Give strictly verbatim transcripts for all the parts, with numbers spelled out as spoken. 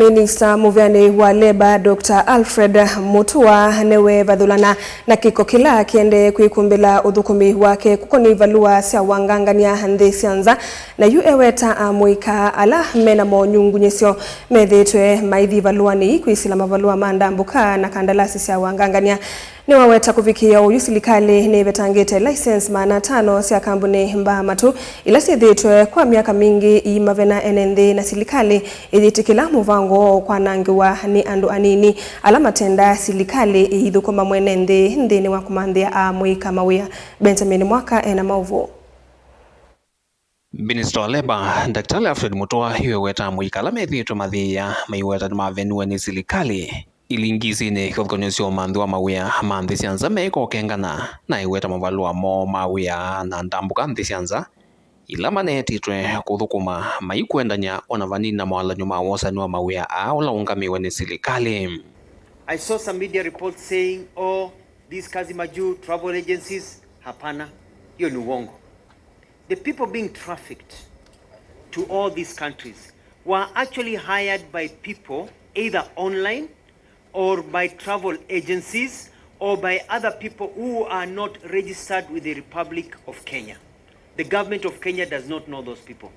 Minista mũvĩanĩ wa Labour, Doctor Alfred Mutua, nĩwevathũlana na kĩko kĩla kĩendee kwĩkumbĩla ũthũkũmi wake kũkonĩ ivalũa sya wangangany'a nthĩ sya nza, na yu eweta amũika ala mena monyungunyĩsyo methĩĩtwe maithi ivalũanĩ ii kwĩsĩla mavalũa ma ndambũka na kandalasi sya wangangany'a. Nĩwaweta kũvikĩĩa oyu silikalĩ nĩvetangĩte license maana atano sya kambunĩ mbaa matũ ila syĩthĩĩtwe kwa myaka mingĩ iimavena ene nthĩ, na silikalĩ ĩyĩtĩkĩla mũvango ũũ kwanangĩwa nĩ andũ anini ala matendaa silikalĩ ĩithũkũma mwene nthĩ nthĩnĩ wa kũmanthĩa amũika mawĩa. Benjamin Mwaka ena maũvoo. Minista wa Labour, Daktari Alfred Mutua, eweta amũika ala methĩĩtwe mathĩĩa maiweta nĩmaveniwe nĩ silikalĩ ilingisi nĩ kĩvathũkany'o sya ũmanthi wa mawĩa ma nthĩ sya nza meĩka ũkengana na eweta mavalũa moo ma wĩa na ndambũka nthĩ sya nza ila maneetĩtwe kũthũkũma maikwendany'a ona vanini na mawalany'o ma wosani wa mawĩa aa ũla ũũngamĩwe nĩ silikalĩ. I saw some media reports saying, "Oh, these Kazi Majuu travel agencies." Hapana, hiyo ni uongo. The people being trafficked to all these countries were actually hired by people either online or by travel agencies or by other people who are not registered with the Republic of Kenya. The government of Kenya does not know those people.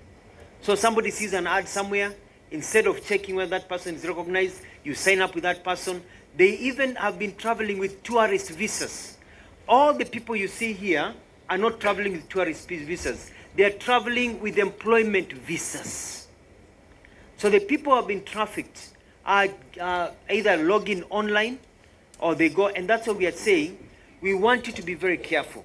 So somebody sees an ad somewhere, instead of checking whether that person is recognized, you sign up with that person. They even have been traveling with tourist visas. All the people you see here are not traveling with tourist visas. They are traveling with employment visas. So the people who have been trafficked are, uh, either logging online or they go, and that's why we are saying we want you to be very careful.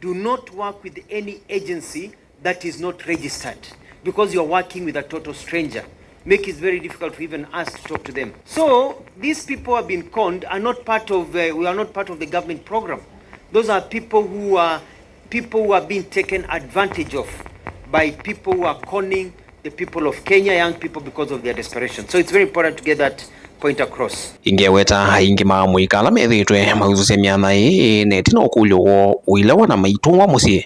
Do not work with any agency that is not registered, because you are working with a total stranger. Make it very difficult for even us to talk to them. So these people who have been conned are not part of, uh, we are not part of the government program. Those are people who are, people who are being taken advantage of by people who are conning the people of Kenya, young people, because of their desperation. So it's very important to get that point across. Ĩngĩ eweta aingĩ ma amũika ala methĩĩtwe mausũsya myanya ĩĩ na ĩtina ũkũlyo woo ũilawa na maitũngwa mũsyĩ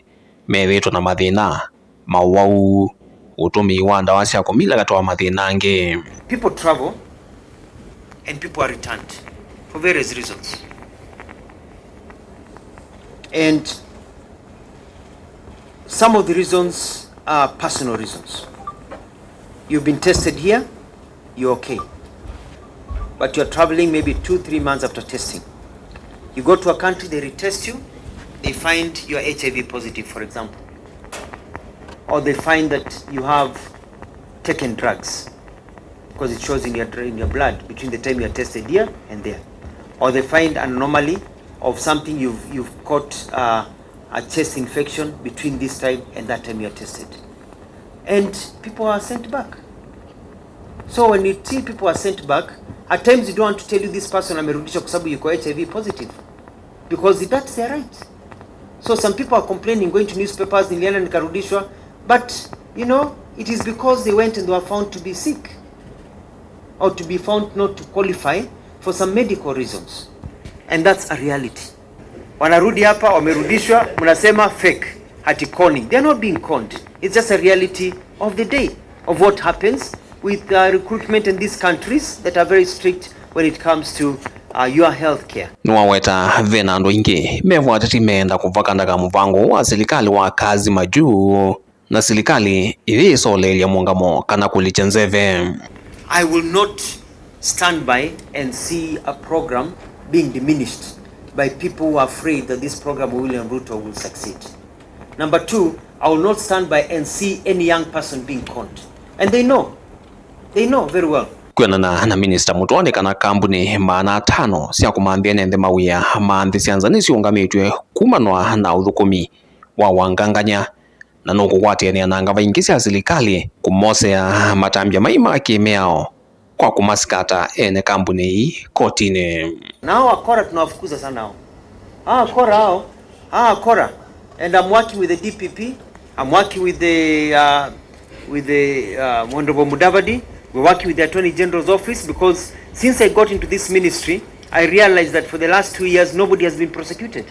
methĩĩtwe na mathĩna, mawau, ũtũmĩi wa ndawa sya kũmila katĩ wa mathĩna angĩ. People travel and people are returned for various reasons. And some of the reasons are personal reasons. You've been tested here, you're okay. But you're traveling maybe two, three months after testing. You go to a country, they retest you, they find you're H I V positive, for example. Or they find that you have taken drugs, because it shows in your dr-, in your blood between the time you are tested here and there. Or they find an anomaly of something, you've, you've caught, uh, a chest infection between this time and that time you are tested. And people are sent back. So when you see people are sent back, at times you don't want to tell you this person amerudishwa kwa sababu yuko H I V positive, because that's their right. So some people are complaining, going to newspapers, "Nilienda nikarudishwa," but, you know, it is because they went and they were found to be sick or to be found not to qualify for some medical reasons. And that's a reality. Wanarudi hapa, wamerudishwa, mnasema fake, ati conning. They are not being conned. It's just a reality of the day, of what happens with, uh, recruitment in these countries that are very strict when it comes to, uh, your health care. Nĩwaweta ve na andũ aingĩ mevwatĩti meenda kũvakandaka mũvango ũũ wa silikalĩ wa Kazi Majuu, na silikalĩ ĩyĩsoleelya mũngamo kana kũlikya nzeve. I will not stand by and see a program being diminished by people who are afraid that this program of William Ruto will succeed. Number two, I will not stand by and see any young person being conned. And they know. They know very well. Kwĩanana na Minista Mutua, nĩ kana kambuni maana atano sya kũmanthĩa ene nthĩ mawĩa ma nthĩ sya nza nĩsyũngamĩtw'e kumanwa na ũthũkũmi wa wangangany'a, na nũkũkwatĩanĩa na ngava ingĩ sya silikalĩ kũmosea matambya mai ma kĩ-mĩao kwa kũmasikata ene kambuni ii kotinĩ. Na hao wakora tunawafukuza sana hao. Hawa wakora hao, hawa wakora. And I'm working with the D P P, I'm working with the, uh, with the, uh, Honorable Mudavadi. We're working with the Attorney General's office, because since I got into this ministry, I realized that for the last two years, nobody has been prosecuted.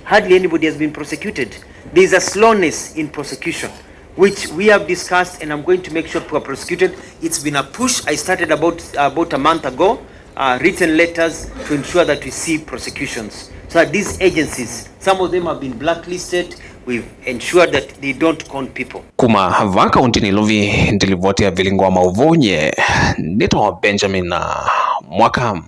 Hardly anybody has been prosecuted. There is a slowness in prosecution. which we have discussed, and I'm going to make sure people are prosecuted. It's been a push. I started about, about a month ago, uh, written letters to ensure that we see prosecutions so that these agencies, some of them have been blacklisted. We've ensured that they don't con people. Kuma vaa kaunti Nairobi, nĩ livoti ya Vilingo wa Mauvunye, nĩtawa Benjamin Mwaka.